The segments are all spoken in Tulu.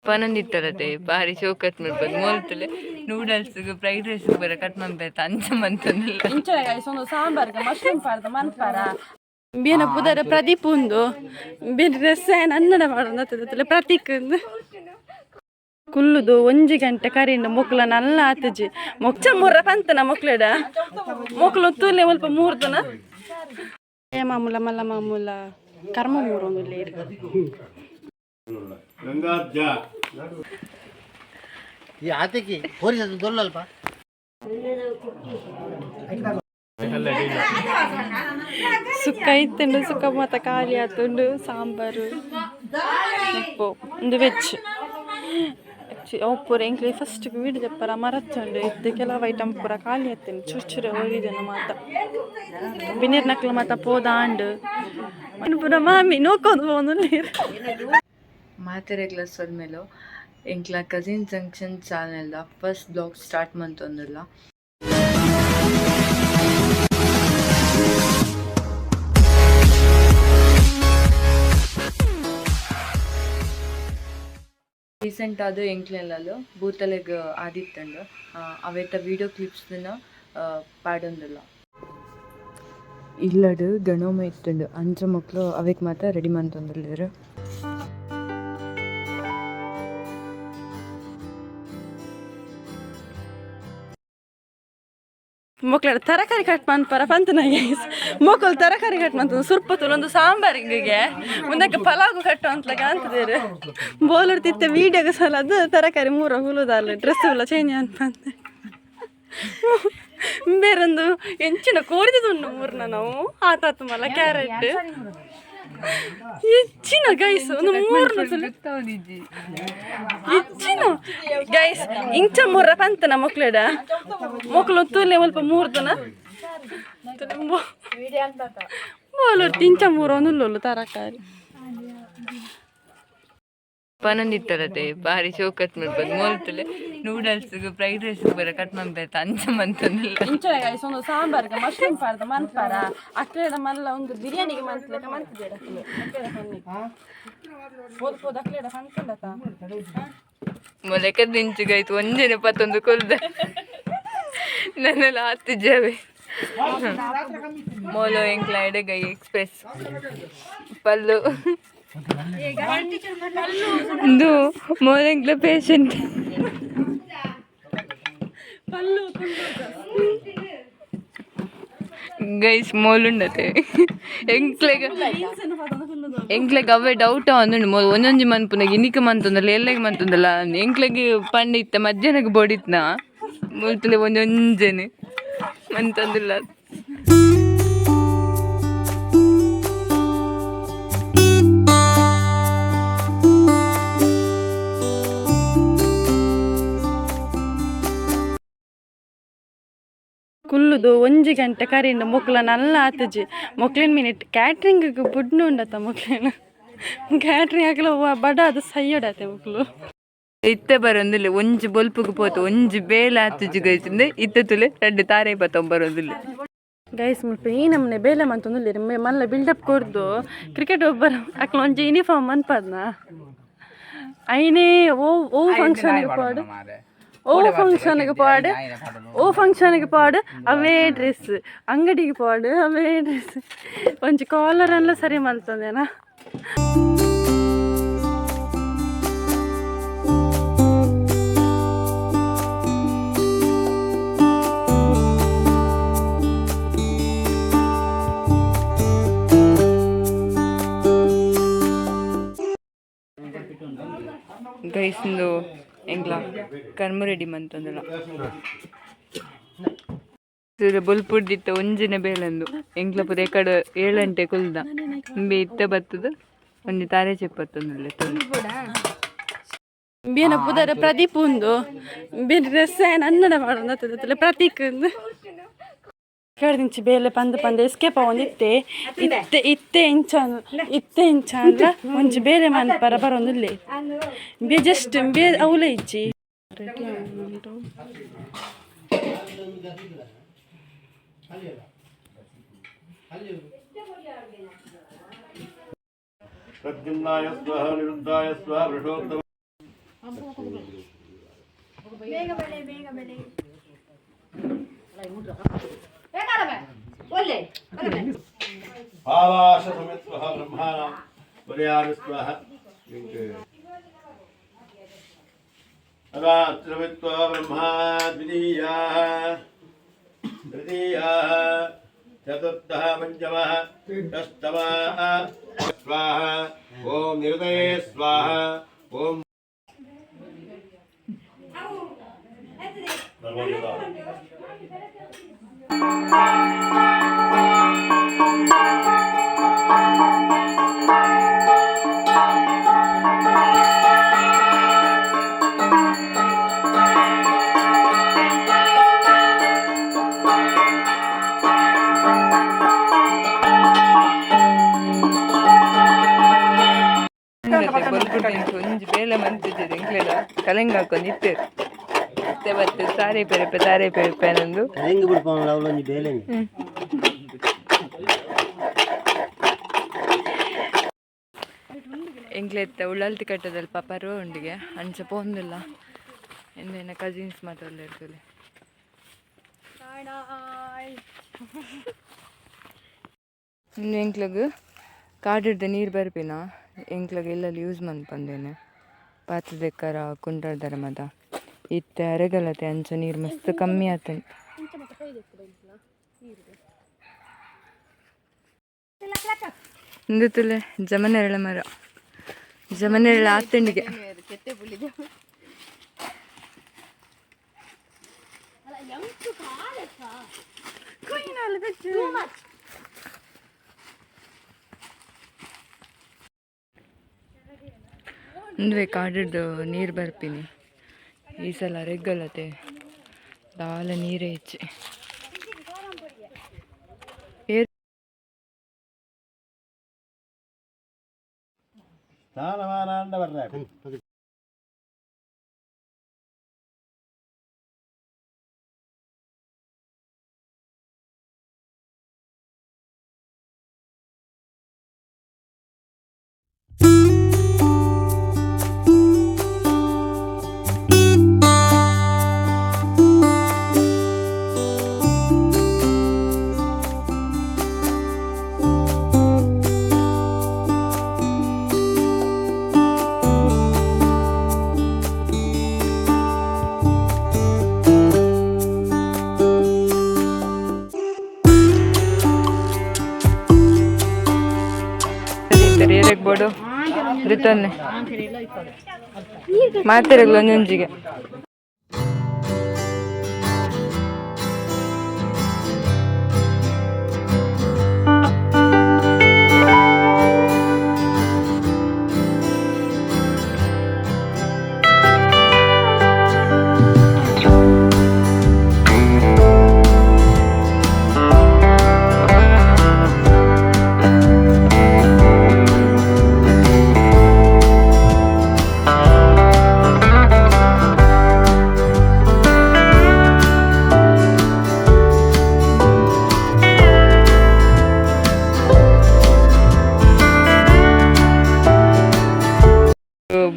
ಪನೊಂದಿತ್ತಲತೆ ಬಾರಿ ಶೋಕತ್ ಮಲ್ಪದು ಮೋಲ್ತಲೆ ನೂಡಲ್ಸ್ ಫ್ರೈಡ್ ರೈಸ್ ಬರ ಕಟ್ ಮನ್ಪೇತ ಅಂಚ ಮಂತೊಂದಿಲ್ಲ. ಇಂಚನೆ ಗೈಸ್, ಒಂದು ಸಾಂಬಾರ್ಗೆ ಮಶ್ರೂಮ್ ಪಾಡ್ದು ಮನ್ಪರ. ಬೇನ ಪುದರ್ ಪ್ರದೀಪ್ ಉಂದು. ಬೇನ್ ಡ್ರೆಸ್ ಅನ್ನಡ ಮಾಡೋದು ಪ್ರತೀಕ್ ಉಂದು. ಕುಲ್ಲುದು 1 ಗಂಟೆ ಕರಿಂಡ ಮೊಕ್ಲ ನಲ್ಲ ಆತಜಿ. ಮೊಕ್ಚ ಮೂರ ಪಂತನ ಮೊಕ್ಲೆಡ ಮೊಕ್ಲು ತೂಲೆ ಮುಲ್ಪ ಮೂರ್ದನ ಮಾಮೂಲ ಮಲ್ಲ ಮಾಮೂಲ ಕರ್ಮ ಮೂರೊಂದು ಲೇರು. ಗಂಗಾಧ್ಯ. ಈ ಆತಕಿ ಹೋರಿದ ದೊಲ್ಲಲ್ಪ. ಸುಕ್ಕ ಇತ್ತುಂಡು, ಸುಕ್ಕ ಮಾತ ಖಾಲಿ ಆತುಂಡು. ಸಾಂಬಾರು, ಉಪ್ಪು, ಒಂದು ವೆಜ್ ಪೂರ. ಎಂಕ್ಲೆ ಫಸ್ಟ್ ವೀಡಿಯೋ ಜಪ್ಪರ ಮರತ್ತುಂಡು. ಇತ್ತೆ ಕೆಲವು ಐಟಮ್ ಪೂರ ಖಾಲಿ ಆತುಂಡು. ಚುರ್ ಚುರೆ ಒರಿದೆನ ಮಾತ ಬಿನೀರ್ ನಕ್ಲು ಮಾತ ಪೋದಾಂಡು. ಪೂರ ಮಾಮಿ ನೋಕೊಂದು ಪೋವೊಂದುಲ್ಲೆರ್. ಮಾತೆರೆಗ್ಲ ಸೊಲ್ಮೆಲು. ಎಂಕ್ಲ ಕಸಿನ್ ಜಂಕ್ಷನ್ ಚಾನೆಲ್ದ ಫಸ್ಟ್ ಬ್ಲಾಗ್ ಸ್ಟಾರ್ಟ್ ಮಂತೊಂದುಲ್ಲ. ರೀಸೆಂಟ್ ಆದ್ ಎಂಕ್ಲೆಲ್ಲಲು ಬೂತಲೆಗ್ ಆದಿತ್ತಂಡು. ಅವೆತ ವೀಡಿಯೋ ಕ್ಲಿಪ್ಸ್ನ ಪಾಡೊಂದುಲ್ಲ. ಇಲ್ಲಡ್ ಗಣೋಮ ಇತ್ತುಂಡು. ಅಂಚ ಮೊಕ್ಲು ಅವೆಕ್ ಮಾತ ರೆಡಿ ಮಂತೊಂದುಲ್ಲೆರ್. ಮೊಕ್ಲೆಡ ತರಕಾರಿ ಕಟ್ ಮನ್ಪರ ಪಂತನ ಗೈಸ್. ಮೊಕುಲು ತರಕಾರಿ ಕಟ್ ಮಂತ ಸುರ್ಪ ತುಲೊಂದು ಸಾಂಬಾರಿಗೆ ಮುಂದಕ್ಕೆ ಪಲಾವು ಕಟ್ಟು ಅಂತಲಗ ಅಂತದೇರು. ಬೋಲುಡ್ ತಿತ್ತೆ ವೀಡಿಯೋಗೆ ಸಲ ಅದು ತರಕಾರಿ ಮೂರ ಹುಲುದಲ್ಲ. ಡ್ರೆಸ್ ಎಲ್ಲ ಚೇಂಜ್ ಅನ್ಪಂತೆ. ಬೇರೊಂದು ಎಂಚಿನ ಕೋರಿದ ಮೂರ್ನ ನಾವು ಆತಾತು ಮಲ್ಲ ಕ್ಯಾರೆಟ್ ಹೆಚ್ಚಿನ ಗೈಸ್ ಒಂದು ಮೂರ್ನ ಹೆಚ್ಚಿನ ಗೈಸ್. ಇಂಚ ಮೂರ ಪಂತನ ಮೊಕ್ಲೆಡ ಮೊಕ್ಲು ತೂಲೆ ಮುಲ್ಪ ಮೂರ್ದನ ಬೋಲು ತಿಂಚ ಮೂರ ಒಂದುಲ್ಲೊಲ್ಲು ತರಕಾರಿ. ಪನೊಂದಿತ್ತಲತೆ ಬಾರಿ ಶೋಕತ್ ಮಲ್ಪದು ಮೋಲ್ತಲೆ ನೂಡಲ್ಸ್ ಫ್ರೈಡ್ ರೈಸ್ ಬರ ಕಟ್ ಮನ್ಪೇತ ಅಂಚ ಮಂತೊಂದುಲ್ಲ. ಇಂಚನೆ ಗೈಸ್, ಒಂದು ಸಾಂಬಾರ್ಗೆ ಮಶ್ರೂಮ್ ಪಾಡ್ದು ಮನ್ಪರ. ಅಕ್ಲೆಡ ಮಲ್ಲ ಒಂದು ಬಿರಿಯಾನಿಗೆ ಮಂತ್ಲೆಕ ಮಂತಿದ್ದೇಡ ಅಕ್ಲೆ. ಅಕ್ಲೆಡ ಪನ್ನಿ ಪೋದು ಪೋದು ಅಕ್ಲೆಡ ಪನ್ಪುಂಡತ. ಮೊಲೆಕ ದಿಂಚುಗಾಯ್ತು ಒಂಜೆನೆ ಪತ್ತೊಂದು ಕೊಲ್ದ ನನ್ನೆಲ್ಲ ಆತಿಜ್ಜಾವೆ. ಮೋಲೋ ಎಂಕ್ಲ ಎಡಗೈ ಎಕ್ಸ್ಪ್ರೆಸ್ ಪಲ್ಲು ಇಂದು ಮೋಲೆಂಕ್ಲ ಪೇಷಂಟ್. ಪಲ್ಲು. ಗೈಸ್, ಮೋಲುಂಡತೆ ಎಂಕ್ಲೆಗ್ ಎಂಕ್ಲೆಗ್ ಅವೇ ಡೌಟ್ ಒಂದುಂಡು. ಮೋಲ್ ಒಂಜೊಂಜಿ ಮನ್ಪುನಗ ಇನಿಕ್ ಮಂತೊಂದಲ್ಲ, ಎಲ್ಲೆಗ್ ಮಂತೊಂದಲ್ಲ. ಎಂಕ್ಲೆಗ್ ಪಂಡ ಇತ್ತ ಮಧ್ಯಾಹ್ನಗ್ ಬೋಡಿತ್ನ ಮುಲ್ತಲೆ ಒಂಜೊಂಜೆನೆ ಮಂತೊಂದುಲ್ಲ. ಕುಲ್ಲುದು 1 ಗಂಟೆ ಕರಿಂಡ ಮೊಕ್ಲ ನಲ್ಲ ಆತಜಿ. ಮೊಕ್ಲಿನ ಮಿನಿಟ್ ಕ್ಯಾಟ್ರಿಂಗ್ ಬುಡ್ನು ಉಂಡತ. ಮೊಕ್ಲೇನ ಕ್ಯಾಟ್ರಿಂಗ್ ಹಾಕಲ ಬಡ ಅದು ಸೈಯಡಾತೆ ಮೊಕ್ಲು. ಇತ್ತೆ ಬರೊಂದಿಲ್ಲ. ಒಂಜಿ ಬೊಲ್ಪುಗು ಪೋತು ಒಂಜಿ ಬೇಲೆ ಆತುಜಿ ಗೈಸ್. ಇತ್ತೆ ತುಲೆ ರಡ್ಡ್ ತಾರೆ ಬತ್ತೊಂಬ ಬರೊಂದಿಲ್ಲ. ಗೈಸ್, ಮುಲ್ಪ ಈ ನಮ್ಮನೆ ಬೇಲೆ ಮಂತೊಂದುಲ್ಲೆರ್. ಮಲ್ಲ ಬಿಲ್ಡಪ್ ಕೊರ್ದು ಕ್ರಿಕೆಟ್ ಒಬ್ಬರ ಅಕ್ಲ ಒಂಜಿ ಯೂನಿಫಾರ್ಮ್ ಮನ್ಪದ್ನ ಐನೇ. ಓ ಓ ಫಂಕ್ಷನ್ಗೆ ಪಾಡು, ಓ ಫಂಕ್ಷನ್ಗೆ ಪಾಡು, ಓ ಫಂಕ್ಷನ್ಗೆ ಪಾಡು ಅವೇ ಡ್ರೆಸ್. ಅಂಗಡಿಗೆ ಪಾಡು ಅವೇ ಡ್ರೆಸ್. ಒಂಜಿ ಕಾಲರ್ ಎಲ್ಲ ಸರಿ ಮಲ್ತಂದೇನಾ. ಗೈಸ್, ಇಂದು ಎಂಕ್ಲ ಕರ್ಮ ರೆಡಿ ಮಂತೊಂದುಲ್ಲ. ಬೊಲ್ಪುಡ್ದಿತ್ತ ಒಂಜಿನ ಬೇಲಂದು ಎಂಕ್ಲ ಪೂರ ಎಕಡೆ 7 ಗಂಟೆ ಕುಲ್ದ. ಇಂಬೆ ಇತ್ತೆ ಬತ್ತದ. ಒಂಜಿ ತಾರೆ ಚೆಪ್ಪತ್ತೊಂದುಲ್ಲೆ ತುಳು. ಬೇನ ಪುದರ್ ಪ್ರದೀಪ್ ಉಂದು. ಬೇನ್ ಡ್ರೆಸ್ ಅನ್ನಡ ಮಾಡೋದು ಪ್ರತೀಕ್ ಉಂದು. ಕಡ್ದಿಂಚಿ ಬೇಲೆ ಪಂದ್ ಪಂದ್ ಎಸ್ಕೇಪ್ ಆವೊಂದಿತ್ತೆ. ಇತ್ತೆ ಇತ್ತೆ ಇಂಚ ಇತ್ತೆ ಇಂಚ ಅಂಡ ಒಂಜಿ ಬೇಲೆ ಮನ್ಪರ ಬರೊಂದುಲ್ಲೆ. ಬೆ ಜಸ್ಟ್ ಬೆ ಅವಲೇ ಇಜ್ಜಿ. ರೆಡಿ ಆವೊಂದುಂಡು. ಪ್ರದ್ಯುಮ್ನಾಯ ಸ್ವಾಹ, ನಿರುದ್ಧಾಯ ಸ್ವಾಹ, ವೃಷೋತ್ತಮ. ಆವಾಸ ಸಮಿತ್ವಹ ಬ್ರಹ್ಮಾಣ ಪರ್ಯಾನುಸ್ವಹ ಅದಾತ್ರವಿತ್ವ ಬ್ರಹ್ಮ ದ್ವಿತೀಯಾಃ ತೃತೀಯಾಃ ಚತುರ್ಥಃ ಪಂಚಮಃ ಷಷ್ಠಮಃ ಸ್ವಾಹ ಓಂ ನಿರುದಯೇ ಸ್ವಾಹ ಓಂ ಒಂಜಿ ಬೇಲೆ ಮಂತಿದ್ದೆ ಎಂಕ್ಲೆಡ ಕಲೆಂಗ ಹಾಕೊಂಡು ಇತ್ತೇರು ಇತ್ತೆ ಬತ್ತೆ ತಾರೆ ಪೆರಪೆ ತಾರೆ ಪೆರಪೆ ನಂದು. ಕಲೆಂಗ್ ಬಿಡ್ಪಾವಲ್ಲ ಅವಳೊಂಜಿ ಬೇಲೆ. ಎಂಕ್ಲೆತ್ತ ಉಳ್ಳಾಲ್ತಿ ಕಟ್ಟದಲ್ಪ ಪರ್ವ ಉಂಡಿಗೆ ಅಂಚ ಪೋಂದಿಲ್ಲ ಎಂದೇನ ಕಸಿನ್ಸ್ ಮಾತಾಡ್ಲ ಇರ್ತದೆ. ಇನ್ನು ಎಂಕ್ಲಗ್ ಕಾಡಿಡ್ದ ನೀರು ಬರ್ಪಿನ ಎಂಕ್ಲಗ್ ಎಲ್ಲಲ್ಲಿ ಯೂಸ್ ಮನ್ಪಂದೇನೆ ಪಾತ್ರೆದೆಕ್ಕರ ಕುಂಟಾಡ್ದಾರ ಮದ ಇತ್ತೆ ಅರೆಗಲತೆ ಅಂಚ ನೀರು ಮಸ್ತ್ ಕಮ್ಮಿ ಆತಂಡು. ಇಂದುತ್ತಲೆ ಜಮನೆರಳ ಮರ ಜಮನೆರಳ ಆತಂಡಿಗೆ. ಉಂದುವೆ ಕಾಡಿಡ್ದು ನೀರು ಬರ್ಪಿನಿ. ಈ ಸಲ ರೆಗ್ಗಲತೆ ದಾಲ ನೀರೇ ಹೆಚ್ಚಿ. ಸ್ಥಾನಮಾನಾಂಡ ಬರ್ರೆ. ಏರಕ್ ಬೋಡು ರಿಟರ್ನ್ ಮಾತಿರಗ್ಲ ಒಂಜೊಂಜಿಗೆ.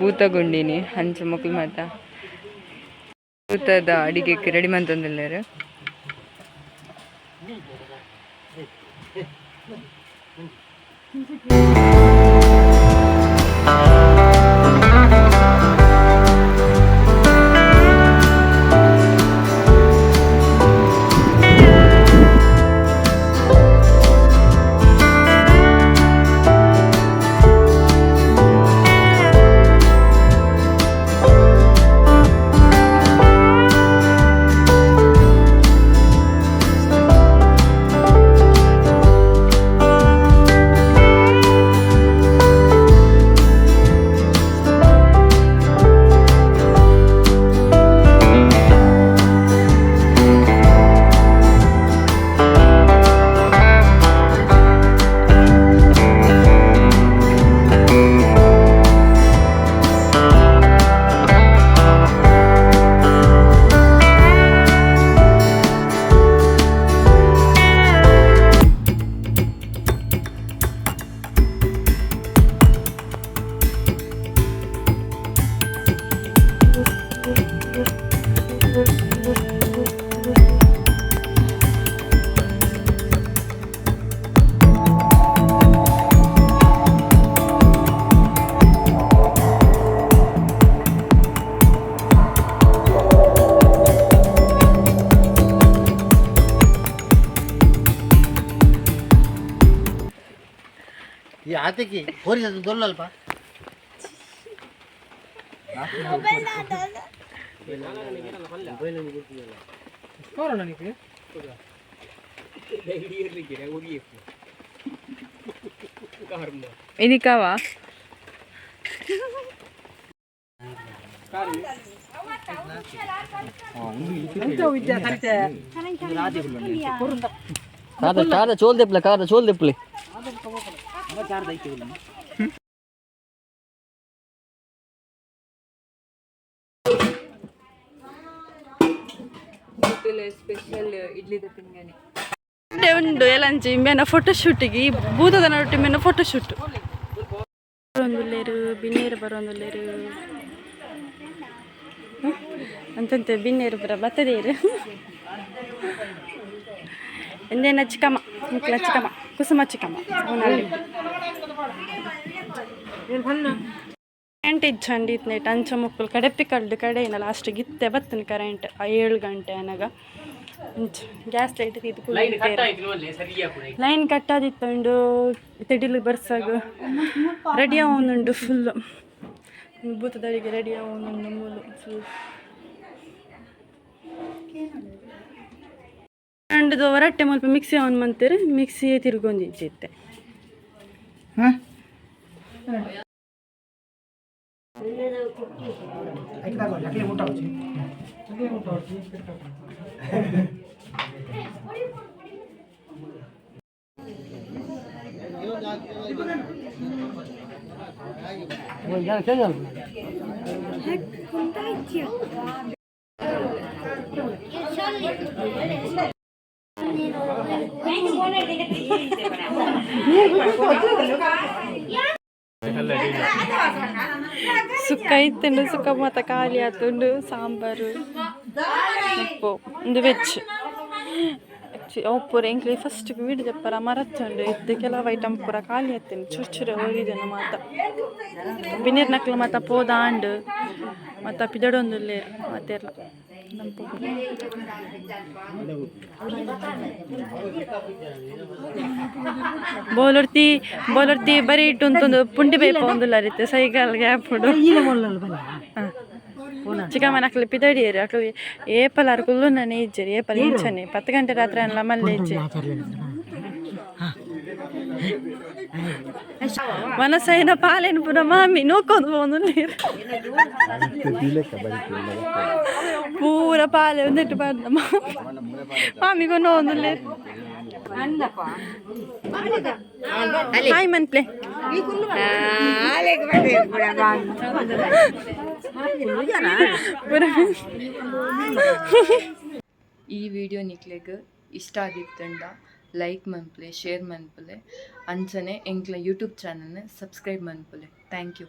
ಭೂತಗುಂಡಿನಿ ಅಂಚ ಮೊಕ್ಲು ಮಾತ ಭೂತದ ಅಡಿಗೆ ರೆಡಿ ಮಂತೊಂದುಲ್ಲೆರ್. ಆತಕ್ಕೆ ಹೋರಿ ದೊಲ್ಲಲ್ಪ. ಇದಕ್ಕಾವ. ಕಾದ ಕಾದ ಚೋಲ್ ದೆಪ್ಲೆ, ಕಾದ ಚೋಲ್ ದೆಪ್ಲೆ. ಸ್ಪೆಷಲ್ ಇಡ್ಲಿದ ತಿಂಗಣಿ. ಉಂಡೆ ಉಂಡು ಎಲಂಚಿ ಮೇನ ಫೋಟೋ ಶೂಟಿಗೆ ಭೂತದ ನಡುಟು ಮೇನ ಫೋಟೋ ಶೂಟ್. ಬರೋಂದುಲ್ಲೇರು ಬಿನ್ನೇರು, ಬರೋಂದುಲ್ಲೇರು ಅಂತಂತೆ ಬಿನ್ನೇರು ಬರ ಬತ್ತದೇರು. ಎಂದೇನ ಚಿಕ್ಕಮ್ಮ ನಿಕ್ಲ ಚಿಕ್ಕಮ್ಮ, ಕುಸುಮ ಚಿಕ್ಕಮ್ಮ. ಕರೆಂಟ್ ಇಜ್ಜಂಡಿ ಇತ್ನೆಟ್ ಅಂಚ ಮುಕ್ಕುಲು ಕಡೆಪ್ಪಿ ಕಡ್ದು ಕಡೆಯಿನ ಲಾಸ್ಟ್ ಗಿತ್ತೆ ಬತ್ತನ ಕರೆಂಟ್ 7 ಗಂಟೆ ಅನಗ. ಅಂಚ ಗ್ಯಾಸ್ ಲೈಟ್ ಇದು ಲೈನ್ ಕಟ್ಟಾದಿತ್ತುಂಡು. ತೆಡಿಲು ಬರ್ಸಾಗ ರೆಡಿ ಆವೊಂದುಂಡು ಫುಲ್. ಭೂತದಡಿಗೆ ರೆಡಿ ಆವೊಂದುಂಡು ಮೂಲು ಫುಲ್. ಅಂಡದು ಹೊರಟ್ಟೆ ಮುಲ್ಪ ಮಿಕ್ಸಿ ಆನ್ ಮಂತೇರು, ಮಿಕ್ಸಿ ತಿರ್ಗೊಂದಿಜ್ಜಿತ್ತೆ. ಸುಕ್ಕ ಇತ್ತುಂಡು, ಸುಕ್ಕ ಮಾತ ಖಾಲಿ ಆತುಂಡು. ಸಾಂಬಾರು, ಉಪ್ಪು, ಒಂದು ವೆಜ್ ಅವು ಪೂರ. ಎಂಕ್ಲೆ ಫಸ್ಟ್ ವೀಡಿಯೋ ದೆಪ್ಪರ ಮರತ್ತುಂಡು. ಇತ್ತೆ ಕೆಲವು ಐಟಮ್ ಪೂರ ಖಾಲಿ ಆತುಂಡು, ಚುರ್ ಚುರೆ ಒರಿದೆನ ಮಾತ. ಬಿನೀರ್ ನಕ್ಲು ಮಾತ ಪೋದಾಂಡ್ ಮಾತ ಪಿದಡೊಂದುಲ್ಲೆರ್ ಮಾತೆರ್ಲ. ನಂಪು ಬೋಲರ್ತಿ ಬೋಲರ್ತಿ ಬರೀ ಇಟ್ಟು ಪುಂಡಿ ಬೇಪ ಒಂದುಲ್ಲರಿತ್ತೆ ಸೈಕಲ್ ಗ್ಯಾಪುಡು. ಚಿಕ್ಕಮ್ಮನ ಅಕ್ಲು ಪಿದಡಿಯರು. ಅಕ್ಲು ಏಪಲಾರ್ ಕುಲ್ಲುನನೆ ಇಜ್ಜೆರ್ ಏಪಲ ಇಂಚನೆ 10 ಗಂಟೆ ರಾತ್ರಿ ಅನ್ಲ ಮಲ್ಲೆ ಇಜ್ಜೆ. ಮನಸೈನ ಪಾಲೆನ್ ಪುನ ಮಾಮಿ ನೋಕೊಂದು ಪೋವೊಂದುಲ್ಲೆರ್. ಪೂರ ಪಾಲೆ ಒಂದೆಟ್ಟು ಪಾಡ್ದ ಮಾಮಿ ಮಾಮಿಗೂ ನೋವೊಂದುಲ್ಲೆರ್. ಹಾಯ್ ಮನ್ಪ್ಲೆ. ಪೂರ. ಈ ವಿಡಿಯೋ ನಿಕ್ಲೆಗ್ ಇಷ್ಟ ಆಗಿತ್ತಂಡ ಲೈಕ್ ಮನ್ಪುಲೆ, ಶೇರ್ ಮನ್ಪುಲೆ, ಅಂಚನೆ ಎಂಕ್ಲ ಯೂಟ್ಯೂಬ್ ಚಾನಲ್ನ ಸಬ್ಸ್ಕ್ರೈಬ್ ಮನ್ಪುಲೆ. Thank you.